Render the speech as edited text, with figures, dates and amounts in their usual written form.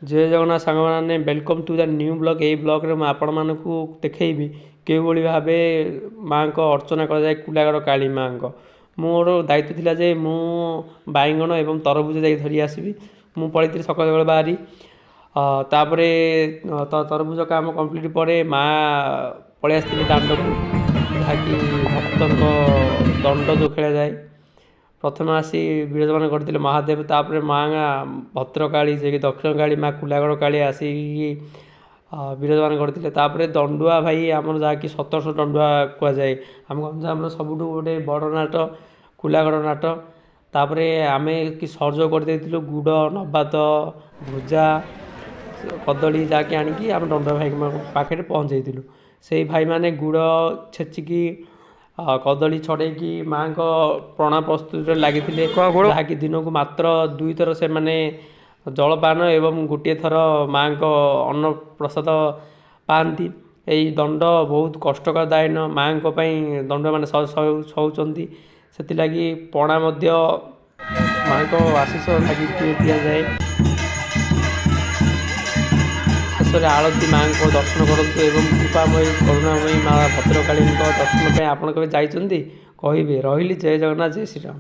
ଜୟ ଜଗନ୍ନାଥ ସାଙ୍ଗମାନେ, welcome to the new vlog। ଏଇ ବ୍ଲଗ୍ରେ ମୁଁ ଆପଣମାନଙ୍କୁ ଦେଖେଇବି କେଉଁଭଳି ଭାବେ ମାଆଙ୍କ ଅର୍ଚ୍ଚନା କରାଯାଏ, କୁଲାଗଡ଼ କାଳୀ ମାଆଙ୍କ। ମୋର ଦାୟିତ୍ୱ ଥିଲା ଯେ ମୁଁ ବାଇଗଣ ଏବଂ ତରଭୁଜ ଯାଇ ଧରି ଆସିବି। ମୁଁ ପଳେଇଥିଲି ସକାଳୁ ସକାଳୁ ବାହାରି। ତାପରେ ତରଭୁଜ କାମ କମ୍ପ୍ଲିଟ୍ ପରେ ମା ପଳେଇ ଆସିଥିଲେ ଦାଣ୍ଡକୁ, ଯାହାକି ଭକ୍ତଙ୍କ ଦଣ୍ଡ ଯେଉଁ ଖେଳାଯାଏ। ପ୍ରଥମେ ଆସି ବିରାଜମାନ କରିଥିଲେ ମହାଦେବ, ତାପରେ ମା ଭଦ୍ରକାଳୀ, ଯିଏକି ଦକ୍ଷିଣକାଳୀ, ମା କୁଲାଗଡ଼ କାଳୀ ଆସିକି ବିରାଜମାନ କରିଥିଲେ। ତାପରେ ଦଣ୍ଡୁଆ ଭାଇ ଆମର, ଯାହାକି 1700 ଦଣ୍ଡୁଆ କୁହାଯାଏ। ଆମ ଗଞ୍ଜାମର ସବୁଠୁ ଗୋଟେ ବଡ଼ ନାଟ କୁଲାଗଡ଼ ନାଟ। ତାପରେ ଆମେ କି ସହଯୋଗ କରିଦେଇଥିଲୁ ଗୁଡ଼, ନବାତ, ଭୁଜା, କଦଳୀ, ଯାହାକି ଆଣିକି ଆମେ ଦଣ୍ଡୁଆ ଭାଇଙ୍କ ପାଖରେ ପହଞ୍ଚାଇଥିଲୁ। ସେଇ ଭାଇମାନେ ଗୁଡ଼ ଛେଚିକି, କଦଳୀ ଛଡ଼େଇକି ମାଆଙ୍କ ପଣା ପ୍ରସ୍ତୁତିରେ ଲାଗିଥିଲେ, ଯାହାକି ଦିନକୁ ମାତ୍ର 2ଥର ସେମାନେ ଜଳପାନ ଏବଂ ଗୋଟିଏ ଥର ମାଆଙ୍କ ଅନ୍ନ ପ୍ରସାଦ ପାଆନ୍ତି। ଏଇ ଦଣ୍ଡ ବହୁତ କଷ୍ଟକର ଦାୟନ ମାଆଙ୍କ ପାଇଁ ଦଣ୍ଡମାନେ ସହୁଛନ୍ତି। ସେଥିଲାଗି ପଣା ମଧ୍ୟ ମାଆଙ୍କ ଆଶିଷ ଲାଗି ଦିଆଯାଏ। ଶେଷରେ ଆଳତୀ, ମାଆଙ୍କ ଦର୍ଶନ କରନ୍ତୁ ଏବଂ କୃପାମୟୀ କରୁଣାମୟୀ ମା ଭଦ୍ରକାଳୀଙ୍କ ଦର୍ଶନ ପାଇଁ ଆପଣ କେବେ ଯାଇଛନ୍ତି କହିବେ। ରହିଲି, ଜୟ ଜଗନ୍ନାଥ, ଜୟ ଶ୍ରୀରାମ।